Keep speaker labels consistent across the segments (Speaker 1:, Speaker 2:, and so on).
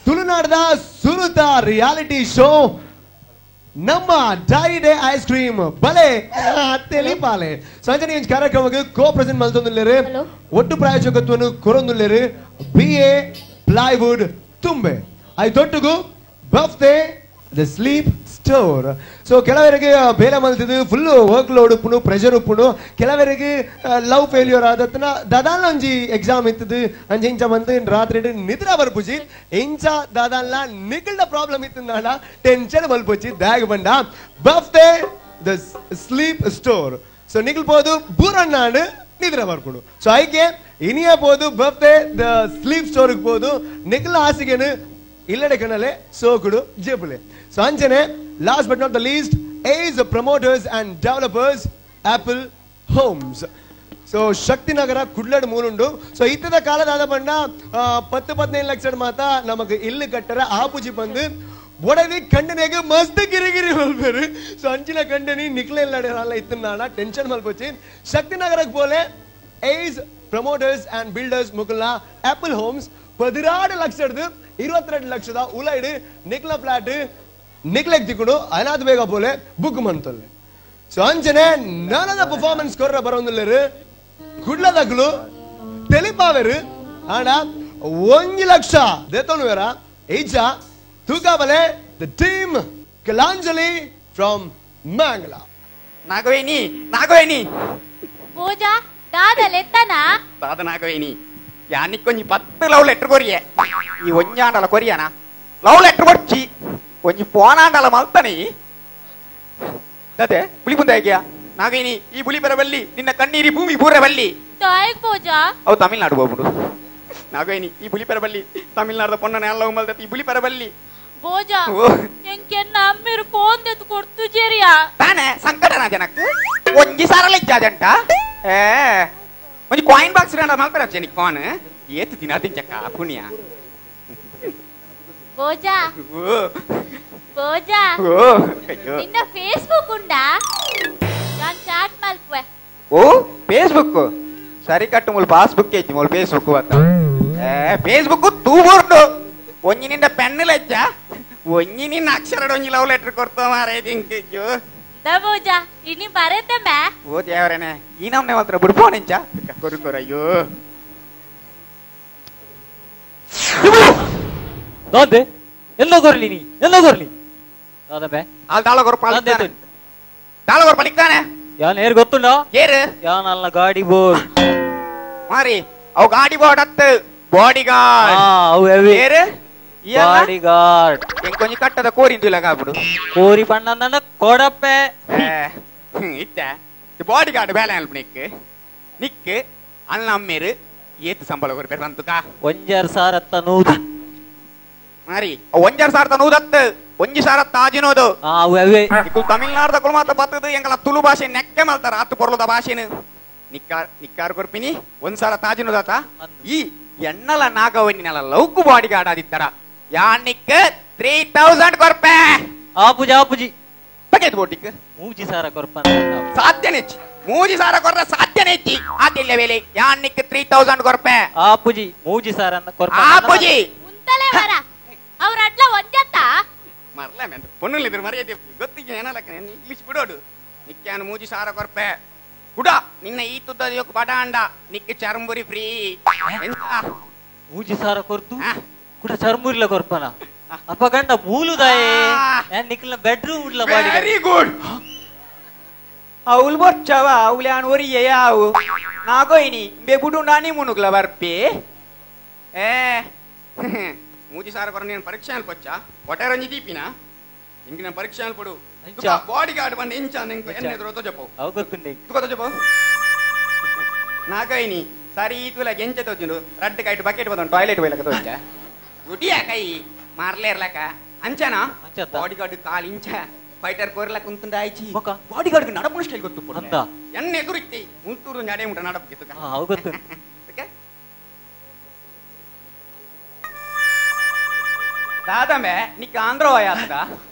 Speaker 1: ತುಳುನಾಡದ ಸುರುತ reality show ನಮ್ಮ dairy day ice cream ಬಲೆ ತೆಲಿಪಾಲೆ ಸಂಜನೆ ಕಾರ್ಯಕ್ರಮಕ್ಕೆ ಕೋ ಪ್ರೆಸೆಂಟ್ ಮಲ್ತೊಂದುಲ್ಲೇರು ಒಟ್ಟು ಪ್ರಾಯೋಜಕತ್ವನು ಕೊರೊಂದುಲ್ಲೇರು ಬಿ ಎ ಪ್ಲೈವುಡ್ ತುಂಬೆ I ತೊಟ್ಟುಗು ಬಫ್ತೆ the sleep store. So ಕೆಲವರಿಗೆ ಬೇಲೆ ಮಲ್ತಿದ್ದು ಫುಲ್ ವರ್ಕ್ ಲೋಡ್ ಉಪ್ಪುನು ಪ್ರೆಷರ್ ಉಪ್ಪುನು ಕೆಲವರಿಗೆ ಲವ್ ಫೇಲ್ಯೂರ್ ಆದತ್ನ ದಾದಾಲ ಒಂಜಿ ಎಕ್ಸಾಮ್ ಇತ್ತದು ಅಂಚ ಇಂಚ ಬಂದು ರಾತ್ರಿ ನಿದ್ರ ಬರ್ಪುಜಿ ಇಂಚ ದಾದಾಲ ನಿಗಲ್ದ ಪ್ರಾಬ್ಲಮ್ ಇತ್ತಂದಾಳ ಟೆನ್ಷನ್ ಮಲ್ಪುಜಿ ದಾಗ್ ಬಂಡ ಬಫ್ತೆ the sleep store. So ನಿಗಲ್ ಪೋದು ಬೂರಣ್ಣಾಡು ನಿದ್ರ ಬರ್ಪುಡು. ಸೊ ಐಕೆ ಇನಿಯ ಪೋದು ಬಫ್ತೆ the sleep ಸ್ಟೋರ್ಗೆ ಪೋದು ನಿಗಲ ಹಾಸಿಗೆನು ಇಲ್ಲಡೆ ಕಣಲೆ ಸೋಕುಡು ಜೇಬುಲೆ. ಸೊ ಅಂಚನೆ last but not the least is promoters and developers Apple Homes. So Shaktinagar ಕುಡ್ಲಡ್ ಮೂಲುಂಡು. ಸೊ ಇತ್ತದ ಕಾಲದಾದ ಬಣ್ಣ 10-15 ಲಕ್ಷ ಮಾತ ನಮಗ್ ಇಲ್ಲಿ ಕಟ್ಟರ ಆಪುಜಿ ಬಂದು ಒಡವಿ ಕಂಡನೆಗೆ ಮಸ್ತ್ ಗಿರಿಗಿರಿ ಮಲ್ಪೇರು. ಸೊ ಅಂಚಿನ ಕಂಡನಿ ನಿಕ್ಲೆ ಇಲ್ಲಡೆ ಇತ್ತನಾಡ ಟೆನ್ಷನ್ ಮಲ್ಪೊಚ್ಚಿ ಶಕ್ತಿನಗರಕ್ಕೆ ಪೋಲೆ ಏಸ್ ಪ್ರಮೋಟರ್ಸ್ ಅಂಡ್ ಬಿಲ್ಡರ್ಸ್ ಮುಕುಲ್ನ ಆಪಲ್ ಹೋಮ್ಸ್ 16 ಲಕ್ಷದ 22 ಲಕ್ಷದ ಉಲೈಡ್ ನಿಕ್ಲ ಫ್ಲಾಟ್ ನಿಕ್ಲೆಗ್ ತಿಕ್ಕೊಂಡು ಅನಾಥ ಬೇಗ ಪೋಲೆ ಬುಕ್ ಮಂತೊಲ್ಲೆ. ಸೊ ಅಂಚನೆ ನಾನದ ಪರ್ಫಾರ್ಮೆನ್ಸ್ ಕೊರ್ರ ಬರೋಂದುಲ್ಲೇರು ಕುಡ್ಲದಗ್ಲು ತೆಲಿಪಾವೆರು ಆಣ 1 ಲಕ್ಷ ದೇತೋನುವೇರ ಈಜ ತೂಕಾಬಲೆ the team Kalanjali from Mangala.
Speaker 2: Nagaveni Nagaveni
Speaker 3: Pooja ದಾದಲೆತ್ತನಾ
Speaker 2: ದಾದ ನಾಗವೇಣಿ ಯಾನಿಕ್ಕೊಂಜಿ 10 ಲವ್ ಲೆಟರ್ ಕೊರಿಯೆ ಈ ಒಂಜಾಂಡಲ ಕೊರಿಯಾನ ಲವ್ ಲೆಟರ್ ಕೊರ್ಚಿ ಒಂಜಿ ಫೋನಾಂಡಲ ಮಲ್ತನಿ ಅದೇ ಬುಲಿ ಮುಂದೆ ನಾಗೇನಿ ಈ ಬುಲಿ ಬರಬಲ್ಲಿ ನಿನ್ನ ಕಣ್ಣೀರಿ ಭೂಮಿ ಬೂರಬಲ್ಲಿ
Speaker 3: ತಾಯಿಗ್ ಪೂಜಾ
Speaker 2: ಅವು ತಮಿಳ್ನಾಡು ಹೋಗ್ಬಿಡು ನಾಗೇನಿ ಈ ಬುಲಿ ಪರಬಲ್ಲಿ ತಮಿಳ್ನಾಡದ ಪೊನ್ನನ ಎಲ್ಲ ಮಲ್ತ ಈ ಬುಲಿ ಪರಬಲ್ಲಿ
Speaker 3: ಪೂಜಾ ಎಂಕೆನ್ನ ಅಮ್ಮಿರು ಫೋನ್ ದೆತ್ತು ಕೊಡ್ತು ಜೇರಿಯಾ
Speaker 2: ತಾನೆ ಸಂಕಟನಾ ಜನಕ್ಕೆ ಒಂಜಿ ಸಾರಲ ಇಚ್ಚಾಜಂಟ ಏ ಒಂಜಿ ಕಾಯಿನ್ ಬಾಕ್ಸ್ ರಂಡ ಮಲ್ಪರ ಜನಿಕ್ ಫೋನ್ ಏತು ದಿನ ತಿಂಚಕ್ಕ ಪುಣ್ಯ
Speaker 3: ಪೂಜಾ ಪೂಜಾ ನಿನ್ನ ಫೇಸ್ಬುಕ್ ಉಂಡಾ ನಾನು ಚಾಟ್ ಮಲ್ಪುವೆ.
Speaker 2: ಓ ಫೇಸ್ಬುಕ್ ಸರಿ ಕಟ್ಟು ಮೂಲ ಪಾಸ್ಬುಕ್ ಐತಿ ಮೂಲ ಫೇಸ್ಬುಕ್ ಬತ್ತ ಏ ಫೇಸ್ಬುಕ್ ತೂಬುರ್ಡು ಒಂಜಿ ನಿನ್ನ ಪೆನ್ ಲಜ್ಜ ಒಂಜಿ ನಿನ್ನ ಅಕ್ಷರ ಒಂಜಿ ಲವ್ ಲೆಟರ್ ಕೊಡ್ತೋ ಮಾರೇ ದಿಂಕಿಜು
Speaker 3: the Pooja ಇನಿ ಬರತ್ತೆ ಮೇ
Speaker 2: ಓ ದೇವರೇನೆ ಈ ನಮ್ನೆ ಮಾತ್ರ ಬಿಡ್ಪೋ ನಿಂಚ ಕೊರು ಕೊರು ಅಯ್ಯೋ
Speaker 4: ದಾದೆ ಎಲ್ಲ ಕೊರ್ಲಿ ನೀ ಎಲ್ಲ ಕೊರ್ಲಿ ದಾದಬೆ
Speaker 2: ಅಲ್ಲಿ ದಾಳ ಕೊರ್ ಪಾಲಿಕ್ತಾನೆ ದಾಳ ಕೊರ್ ಪಲಿಕ್ತಾನೆ
Speaker 4: ಯಾನ್ ಏರ್ ಗೊತ್ತುಂಡ
Speaker 2: ಏರು
Speaker 4: ಯಾನ್ ಅಲ್ಲ ಗಾಡಿ ಬೋರ್ಡ್
Speaker 2: ಮಾರಿ ಅವು ಗಾಡಿ ಬೋರ್ಡ್ ಅತ್ತು ಬಾಡಿ ಗಾರ್ಡ್
Speaker 4: ಅವು ಎವಿ
Speaker 2: ಏರು
Speaker 4: ಬಾಡಿ ಗಾರ್ಡ್
Speaker 2: ಎಂಕೊಂಜಿ ಕಟ್ಟದ ಕೋರಿಂದು ಇಲ್ಲ ಕಾಪುಡು
Speaker 4: ಕೋರಿ ಪಣ್ಣಂದ ಕೊಡಪ್ಪೆ
Speaker 2: ಇತ್ತ ಬಾಡಿ ಗಾರ್ಡ್ ಬೇಲೆ ಅಲ್ಪ ನಿಕ್ ನಿಕ್ ಅಲ್ಲ ಅಮ್ಮೇರು ಏತು ಸಂಬಳ ಕೊರ್ಪೇರು ಬಂತುಕ
Speaker 4: 1,100
Speaker 2: ಮಾರಿ 1,100 1,000 ತಾಜಿನೋದು ತಮಿಳ್ನಾಡದ ಮಾತ್ರ ಬತ್ತದು ಎಂಗಲ ತುಳು ಭಾಷೆ ನೆಕ್ಕೆ ಮಲ್ತಾರ ಆತು ಪೊರ್ಲದ ಭಾಷೆನು ನಿಕ್ಕಾರ್ ನಿಕ್ಕಾರ್ ಕೊರ್ಪಿನಿ 1,000 ತಾಜಿನೋದಾತ ಈ ಎಣ್ಣಲ ನಾಗವನ್ನಿನಲ ಲೌಕು ಬಾಡಿ ಗಾರ್ಡ್ ಆದಿತ್ತರ ಯಾನಿಕ್ 3,000 ಕೊರ್ಪೆ
Speaker 4: ಆಪುಜಿ ಆಪುಜಿ
Speaker 2: ಬಗೆದು ಬೋಟಿಕ್
Speaker 4: 3,000 ಕೊರ್ಪ
Speaker 2: ಸಾಧ್ಯನೇ 3,000 ಕೊರ್ರ ಸಾಧ್ಯನೇ ಇಚ್ಚಿ ಆತಿಲ್ಲ ವೇಲೆ ಯಾನಿಕ್ 3,000 ಕೊರ್ಪೆ
Speaker 4: ಆಪುಜಿ 3,000 ಕೊರ್ಪ
Speaker 2: ಆಪುಜಿ
Speaker 3: ಉಂತಲೇ ವರ ಅವ್ರ ಅಡ್ಲ ಒಂಜತ್ತ
Speaker 2: ಮರ್ಲ ಮೆಂತ ಪೊನ್ನುಲಿ ಇದ್ರ ಮರ್ಯಾದೆ ಗೊತ್ತಿಗೆ ಏನಲಕ್ಕ ಇಂಗ್ಲಿಷ್ ಬಿಡೋಡು ನಿಕ್ಯಾನು 3,000 ಕೊರ್ಪೆ ಕುಡ ನಿನ್ನ ಈ ತುದ್ದ ಬಡ ಅಂಡ ನಿಕ್ಕ ಚರ್ಮುರಿ ಫ್ರೀ
Speaker 4: 3,000 ಕೊರ್ತು ಕುಡ ಚರ್ಮುರಿಲ ಕೊರ್ಪನ ಅಪ್ಪ ಗಂಡ ಮೂಲುದಾಯೇ ನಿಕ್ಲ ಬೆಡ್ರೂಮ್ ಉಡ್ಲ ಬಾಡಿ
Speaker 2: ವೆರಿ ಗುಡ್ ಅವಳು ಬೊಚ್ಚವ ಅವಳು ಒರಿಯೆ ಯಾವು ನಾಗೋಯ್ನಿ ಬೆಬುಡು ನಾನಿ ಮುನುಗ್ಲ ಬರ್ಪೆ ಏ 3,000 ಕೊರ ನೀನು ಪರೀಕ್ಷೆ ಅನ್ಪೊಚ್ಚ ಒಟರಂಜಿ ದೀಪಿನ ಇಂಗಿನ ನಾನು ಪರೀಕ್ಷೆ ಅನ್ಪಡು ಬಾಡಿ ಗಾರ್ಡ್ ಬಂದು ಇಂಚ ನಿಂಗೆ ಎಣ್ಣೆ ಎದುರು ತೋಜಪ್ಪು
Speaker 4: ಗೊತ್ತುಂಡೆ
Speaker 2: ತೋಜಪ್ಪು ನಾಗೈನಿ ಸರಿ ಈತುಲ ಗೆಂಚ ತೋಜುಂಡು ರಡ್ಡು ಕೈಟ್ ಬಕೆಟ್ ಬಂದು ಟಾಯ್ಲೆಟ್ ಹೋಯ್ಲಕ ತೋಜ ಗುಡಿಯ ಕೈ ಮಾರ್ಲೇರ್ಲಕ ಅಂಚನ ಬಾಡಿ ಗಾರ್ಡ್ ಕಾಲು ಇಂಚ ಫೈಟರ್ ಕೋರ್ಲ ಕುಂತುಂಡ ಆಯ್ಚಿ ಬಾಡಿ ಗಾರ್ಡ್ ನಡಪುನ ಸ್ಟೈಲ್ ಗೊತ್ತು
Speaker 4: ಅಂತ
Speaker 2: ಎಣ್ಣೆ ಎದುರಿತ್ತಿ ಮುಲ್ತೂರು ನಡೆ ಮುಟ ನಡಪು
Speaker 4: ಗೊತ್ತು.
Speaker 2: ದಾದಮೆ ನಿಕ್ಕ ಆಂಧ್ರವಾಯ ಆತದ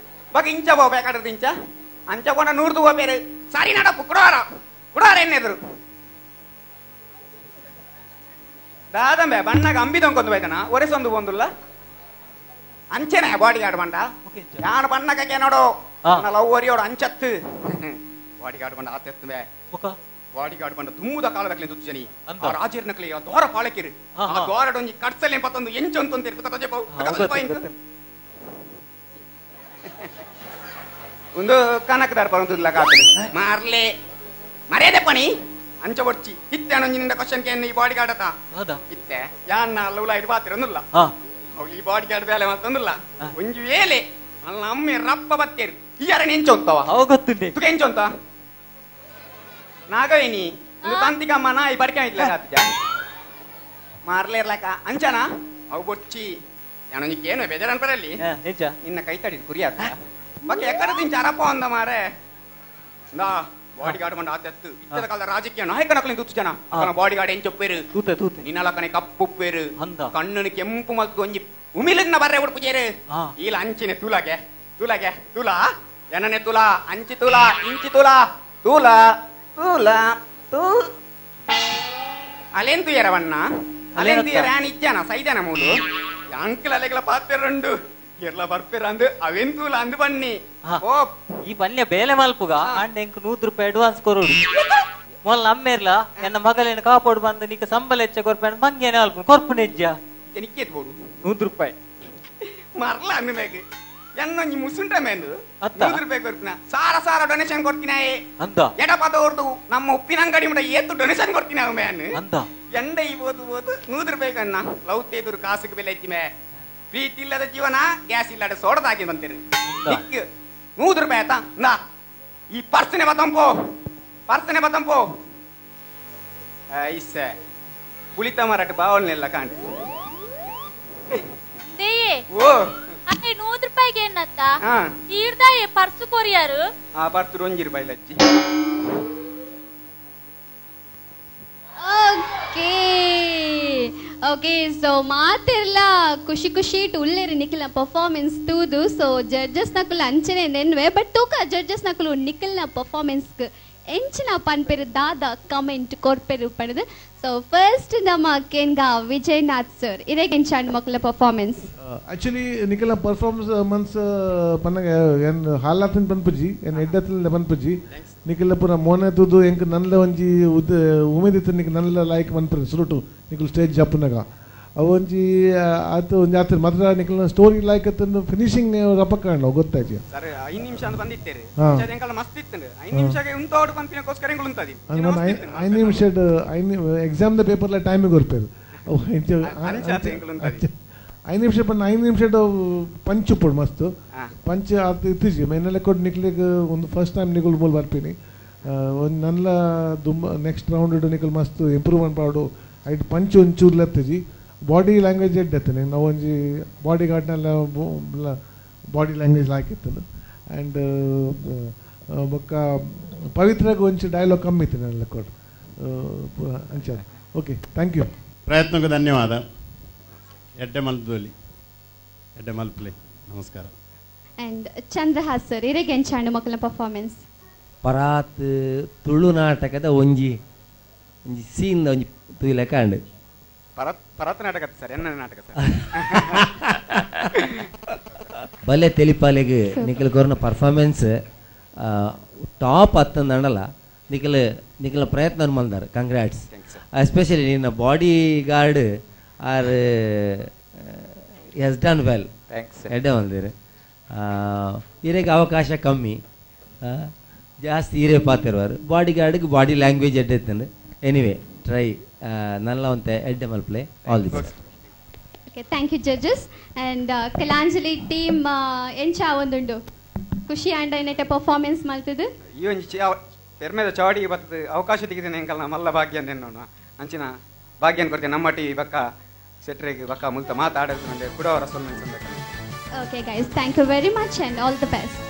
Speaker 2: ಬಗ ಇಂಚ ಬೋಬೇಕಾಡ್ರದು ಇಂಚ ಅಂಚ ಕೊಂಡ ನೂರ್ದು ಹೋಗ್ಬೇರು ಸರಿ ನಡಪು ಕುಡವಾರ ಕುಡವಾರ ಎನ್ನೆದ್ರು ದಾದಂಬೆ ಬಣ್ಣಗ ಅಂಬಿದೊಂಕೊಂದು ಬೈತನ ಒರೆಸೊಂದು ಬಂದುಲ್ಲ ಅಂಚೆನೆ ಬಾಡಿ ಗಾರ್ಡ್ ಬಂಡ ಯಾನು ಬಣ್ಣಕ್ಕೆ ನೋಡು ಲವ್ ಒರಿಯೋಡು ಅಂಚತ್ತು ಬಾಡಿ ಗಾರ್ಡ್ ಬಂಡ ಆತೆತ್ತುವೆ ಬಾಡಿ ಗಾರ್ಡ್ ಬಂಡ ದುಮ್ಮುದ ಕಾಲದಕ್ಲೆ ತುಚ್ಚನಿ ಆ ರಾಜರ್ನಕ್ಲೆ ಆ ದ್ವಾರ ಪಾಳಕಿರು ಆ ದ್ವಾರಡೊಂಜಿ ಕಟ್ಸಲೆ ಪತ್ತೊಂದು ಎಂಚೊಂತೊಂದು ಒಂದು ಕನಕದಾರ ಪರಂತುಲ್ಲ ಕಾತಲು ಮಾರ್ಲೆ ಮರ್ಯಾದೆ ಪಣಿ ಅಂಚ ಬೊಡ್ಚಿ ಇತ್ತೆ ನಿನ್ನ ಕ್ವಶನ್ ಕೇನ್ ಈ ಬಾಡಿ ಗಾರ್ಡ್ ಅತ ಇತ್ತೆ ಯಾನ್ನ ಲೌಲ ಇಡು ಬಾತಿರೊಂದುಲ್ಲ ಅವು ಈ ಬಾಡಿ ಗಾರ್ಡ್ ಬೇಲೆ ಮತ್ತೊಂದುಲ್ಲ ಒಂಜಿ ವೇಲೆ ಅಲ್ಲ ಅಮ್ಮೆ ರಪ್ಪ ಬತ್ತೇರು ಈ ಅರಣ ಎಂಚೊಂತವ
Speaker 4: ಅವು ಗೊತ್ತುಂಡೆ
Speaker 2: ತುಗೆ ಎಂಚೊಂತ ನಾಗವೇಣಿ ಒಂದು ತಂತಿಕಮ್ಮ ನಾಯಿ ಪರಿಕೆ ಇಟ್ಲ ಕಾತಿಜ ಮಾರ್ಲೆ ಇರ್ಲಕ ಅಂಚನ ಅವು ಬೊಡ್ಚಿ ಯಾನೊಂಜಿಕ್ಕೇನು ಬೇಜಾರನ್ ಪರಲ್ಲಿ
Speaker 4: ನಿಜ
Speaker 2: ನಿನ್ನ ಕೈ ತಡಿ ಕುರಿಯಾತ ಬಕ್ಕೆ ಎಕ್ಕಡ ತಿಂಚ ಅರಪ್ಪ ಅಂದ ಮಾರೆ ನಾ ಬಾಡಿ ಗಾರ್ಡ್ ಬಂಡ ಆತೆತ್ತು ಇತ್ತದ ಕಾಲದ ರಾಜಕೀಯ ನಾಯಕನಕ್ಲಿನ ತುತ್ತು ಜನ ಅಕನ ಬಾಡಿ ಗಾರ್ಡ್ ಎಂಚೊಪ್ಪೇರು
Speaker 4: ತೂತೆ ತೂತೆ
Speaker 2: ನಿನ್ನಲಕನೆ ಕಪ್ಪುಪ್ಪೇರು
Speaker 4: ಅಂದ
Speaker 2: ಕಣ್ಣನು ಕೆಂಪು ಮಲ್ತು ಒಂಜಿ ಉಮಿಲಿನ ಬರ್ರೆ ಉಡುಪುಜೇರು ಈಲ ಅಂಚಿನೆ ತುಲಾಗೆ ತುಲಾಗೆ ತುಲಾ ಎನನೆ ತುಲಾ ಅಂಚಿ ತುಲಾ ಇಂಚಿ ತುಲಾ ತುಲಾ ತುಲಾ ತೂ ಅಲೆಂತು ಎರವಣ್ಣ ಅಲೆಂತು ಎರ ಇಜ್ಜನ ಸೈಜನ ಮೂಲು ಅಂಕಲ್ ಅಲೆಗಳ ಪಾತ್ರೆಂಡು ಎರ್ಲ ಬರ್ಪೇರ ಅಂದು ಅವೆಂತೂಲ ಅಂದು ಬನ್ನಿ ಓ
Speaker 4: ಈ ಬನ್ನಿ ಬೇಲೆ ಮಲ್ಪುಗ ಅಂಡ್ ಎಂಕ್ 100 ರೂಪಾಯಿ ಅಡ್ವಾನ್ಸ್ ಕೊರೋಡು ಮೊಲ್ಲ ಅಮ್ಮೇರ್ಲ ಎನ್ನ ಮಗಲೇನ ಕಾಪಾಡು ಬಂದು ನಿಕ್ಕ ಸಂಬಳ ಹೆಚ್ಚ ಕೊರ್ಪೆ ಮಂಗೇನೆ ಅಲ್ಪ ಕೊರ್ಪು ನಿಜ್ಜ
Speaker 2: ನಿಕ್ಕೇತ್ ಬೋಡು
Speaker 4: 100 ರೂಪಾಯಿ
Speaker 2: ಮರ್ಲ ಅಂದು ಮೇಗ್ ಎನ್ನೊಂಜಿ ಮುಸುಂಟ ಮೇಂದು 100 ರೂಪಾಯಿ ಕೊರ್ಪಿನ ಸಾರ ಸಾರ ಡೊನೇಷನ್ ಕೊಡ್ತೀನ
Speaker 4: ಅಂದ
Speaker 2: ಎಡಪದ ಹೊರ್ದು ನಮ್ಮ ಉಪ್ಪಿನ ಅಂಗಡಿ ಮುಟ ಏತು ಡೊನೇಷನ್ ಕೊಡ್ತೀನಿ ಅವ ಮೇನ್
Speaker 4: ಅಂದ
Speaker 2: ಎಂಡ ಈ ಓದು ಓದು 100 ರೂಪಾಯಿ ಕಣ್ಣ ಲವ್ ತೇದೂರು ಕಾಸುಗೆ ಬೆಲೆ ಹೆಚ್ಚಿ ಮೇ ಪ್ರೀತಿ ಇಲ್ಲದ ಜೀವನ ಗ್ಯಾಸ್ ಇಲ್ಲದ ಸೋಡದಾಗಿ ಬಂತೀರಿ 100 ರೂಪಾಯಿ ಆಯ್ತಾ ನಾ ಈ ಪರ್ಸನೆ ಬತ್ತಂಪೋ ಪರ್ಸನೆ ಬತ್ತಂಪೋ ಐಸೆ ಪುಳಿತ ಮರಟ ಬಾವಲ್ನೆಲ್ಲ ಕಾಂಡಿ ಓ
Speaker 3: ಅದೇ 100 ರೂಪಾಯಿಗೆ ಏನತ್ತ ಈರ್ದಾಯೆ ಪರ್ಸು ಕೊರಿಯಾರು
Speaker 2: ಆ ಪರ್ಸು 1 ರೂಪಾಯಿ ಲಜ್ಜಿ.
Speaker 5: ಓಕೆ ಓಕೆ ಸೊ ಮಾತಿರ್ಲ ಖುಷಿ ಖುಷಿ ಇಟ್ಟು ಉಳ್ಳೇರಿ ನಿಖಿಲ್ನ ಪರ್ಫಾರ್ಮೆನ್ಸ್ ತೂದು ಸೊ ಜಡ್ಜಸ್ ನಕುಲು ಅಂಚನೆ ನೆನ್ವೆ ಬಟ್ ತೂಕ ಜಡ್ಜಸ್ ನಕುಲು ನಿಖಿಲ್ನ ಪರ್ಫಾರ್ಮೆನ್ಸ್ ಎಂಚಿನ ಪನ್ಪೆರು ದಾದ ಕಮೆಂಟ್ ಕೊರ್ಪೆರು ಪಡೆದು. ಸೊ ಫಸ್ಟ್ ನಮ್ಮ ಕೇನ್ಗಾ ವಿಜಯನಾಥ್ ಸರ್ ಇದೇ ಎಂಚಾಂಡ್ ಮಕ್ಕಳ ಪರ್ಫಾರ್ಮೆನ್ಸ್.
Speaker 6: ಆಕ್ಚುಲಿ ನಿಖಿಲ್ನ ಪರ್ಫಾರ್ಮೆನ್ಸ್ ಮನ್ಸ್ ಪನ್ನಗ ಏನ್ ಹಾಲಾತಿನ ಪನ್ಪುಜಿ ಏನ್ ಎಡ್ಡತ್ತಿನ ಪನ್ಪುಜಿ ನಿಖಿಲ ಪೂರ ಮೋನೆ ತೂದು ಎಂಕ್ ನಲ್ಲ ಒಂಜಿ ಉಮೇದಿತ್ತು ನಿಕ್ ನಲ್ಲ ಲೈಕ್ ಮನ್ಪುರಿ ಸುರುಟು ನಿಖಿಲ್ ಸ್ಟೇಜ್ ಜಪ್ಪುನಗ ಅವು ಒಂಜಿ ಆತು ಒಂಜಿ ಆತು ಮಾತ್ರ ನಿಖಿಲ್ನ ಸ್ಟೋರಿ ಲೈಕ್ ಅತ್ತಂದು ಫಿನಿಶಿಂಗ್ ರಪಕ್ಕಂಡು ಗೊತ್ತಾಯ್ತು
Speaker 2: ಸರ್ 5 ನಿಮಿಷ ಅಂತ ಬಂದಿತ್ತೇರಿ ಎಂಕಲ್ಲ ಮಸ್ತ್ ಇತ್ತು 5 ನಿಮಿಷಕ್ಕೆ ಉಂತೋಡು ಪನ್ಪಿನಕ್ಕೋಸ್ಕರ ಎಂಕುಲು ಉಂತದಿ
Speaker 6: 5 ನಿಮಿಷ 5 ಎಕ್ಸಾಮ್ the ಪೇಪರ್ಲ ಟೈಮಿಗೆ ಕೊರ್ಪೇರು ಅವು 5 ನಿಮಿಷ ಪಂಡ 5 ನಿಮಿಷ ಪಂಚ್ ಉಪ್ಪುಡು ಮಸ್ತ್ ಪಂಚ್ ಆತ ಇತ್ತೀಚೆಗೆ ಮೇನೆಲ್ಲ ಕೊಟ್ಟು ನಿಕ್ಲಿಗೆ ಒಂದು ಫಸ್ಟ್ ಟೈಮ್ ನಿಗುಲ್ ಮೂಲ ಬರ್ತೀನಿ ಒಂದು ನಲ್ಲ ದುಂಬ ನೆಕ್ಸ್ಟ್ ರೌಂಡ್ ನಿಕಲ್ ಮಸ್ತ್ ಇಂಪ್ರೂವ್ಮೆಂಟ್ ಪಾಡು ಐಟ್ ಪಂಚ್ ಒಂಚೂರು ಲತ್ತಿಜಿ ಬಾಡಿ ಲ್ಯಾಂಗ್ವೇಜ್ ಎಡ್ಡೆತ್ತನೆ ನಾವು ಒಂಜಿ ಬಾಡಿ ಗಾರ್ಡ್ನೆಲ್ಲ ಬಾಡಿ ಲ್ಯಾಂಗ್ವೇಜ್ ಲಾಕಿತ್ತದು ಆ್ಯಂಡ್ ಬೊಕ್ಕ ಪವಿತ್ರಾಗ ಒಂಚು ಡೈಲಾಗ್ ಕಮ್ಮಿ ಇತ್ತು ನನ್ನ ಕೊಟ್ಟು ಅಂಚ. Okay thank you.
Speaker 7: ಪ್ರಯತ್ನಕ್ಕೂ ಧನ್ಯವಾದ. ಎಡ್ಡೆ ಮಲ್ಪದಲ್ಲಿ ಎಡ್ಡೆ ಮಲ್ಪಲೆ ನಮಸ್ಕಾರ.
Speaker 5: ಆ್ಯಂಡ್ ಚಂದ್ರಹಾಸ್ ಸರ್ ಇರೆಗೆ ಎಂಚಾಂಡು ಮಕ್ಕಳ ಪರ್ಫಾರ್ಮೆನ್ಸ್.
Speaker 8: ಪರಾತ್ ತುಳು ನಾಟಕದ ಒಂಜಿ ಒಂಜಿ ಸೀನ್ ಒಂಜಿ ತುಯಿಲೆ ಕಾಂಡು
Speaker 2: ಪರತ್ ನಾಟಕ ಸರ್ ಎನ್ನ ನಾಟಕ ಸರ್
Speaker 8: ಬಲೆ ತೆಲಿಪಾಲೆಗೆ ನಿಖಿಲ್ ಕೊರ್ನ ಪರ್ಫಾರ್ಮೆನ್ಸ್ ಟಾಪ್ ಅತ್ತಂದಲ್ಲ ನಿಖಿಲ್ ನಿಖಿಲ ಪ್ರಯತ್ನ ಮಲ್ದಾರ್. ಕಂಗ್ರಾಟ್ಸ್. ಎಸ್ಪೆಷಲಿ ನಿನ್ನ bodyguard are has done well. ಎಡ್ಡೆ ಮಲ್ದಿರು. ಹಿರೇಗೆ ಅವಕಾಶ ಕಮ್ಮಿ ಜಾಸ್ತಿ ಹಿರೇ ಪಾತಿರುವರು ಬಾಡಿ ಗಾರ್ಡ್ಗೆ ಬಾಡಿ ಲ್ಯಾಂಗ್ವೇಜ್ ಎಡ್ಡೆ ಇತ್ತಂದು. ಎನಿವೆ ಟ್ರೈ ನಲ್ಲ ಒಂತೆ ಎಡ್ಡೆ ಮಲ್ಪ್ಲೆ. All the best.
Speaker 5: Okay thank you judges. And Kalanjali team ಎಂಚ ಒಂದುಂಡು ಖುಷಿ ಆಂಡ ಏನೇಟೆ ಪರ್ಫಾರ್ಮೆನ್ಸ್ ಮಲ್ತದು
Speaker 2: ಈ ಒಂಜಿ ಪೆರ್ಮೆದ ಚಾವಡಿಗೆ ಬರ್ತದೆ ಅವಕಾಶ ತೆಗೆದಿನ ಎಂಕಲ್ನ ಮಲ್ಲ ಭಾಗ್ಯ ಅಂದೇನು ಅಂಚಿನ ಭಾಗ್ಯನ ಕೊಡ್ತೇನೆ ನಮ್ಮ ಟಿ ಬಕ್ಕ ಸೆಟ್ರಿಗೆ ಬಕ್ಕ ಮುಲ್ತ ಮಾತಾಡೋದು ಕುಡವರ ಸೊನ್ನೆ.
Speaker 5: Okay guys, thank you very much and all the best.